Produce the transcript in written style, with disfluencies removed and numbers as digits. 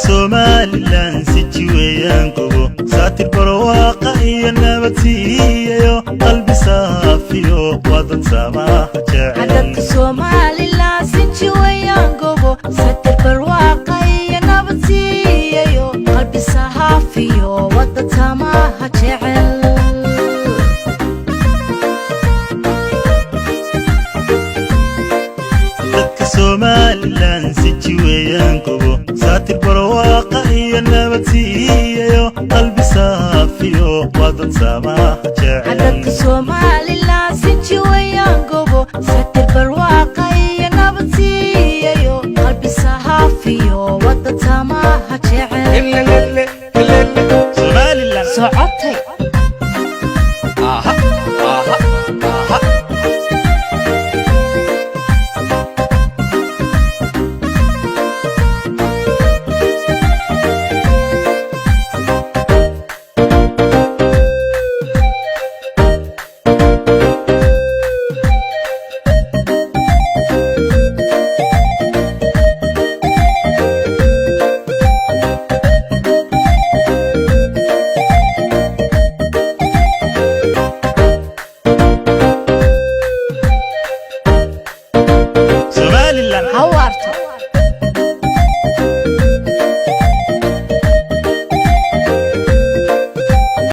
Somaliland siji weeyaan gobo, saatir barwaaqa iyo nabad siiyayo, qalbi saafiyo waa dad samaha jecel. Dadka Somaliland sinji weeyaan gobo, satir barwaaqa iyo nabad siiyayo, qalbi saafiyo wadad samaha jecel. Dadka Somaliland siji weeyaan gobo, saatir barwaaqa iyo nabad siiyayo, qalbi saafiyo waa dad samaha jecel. Dadka Somaliland sinji weeyaan gobo, satir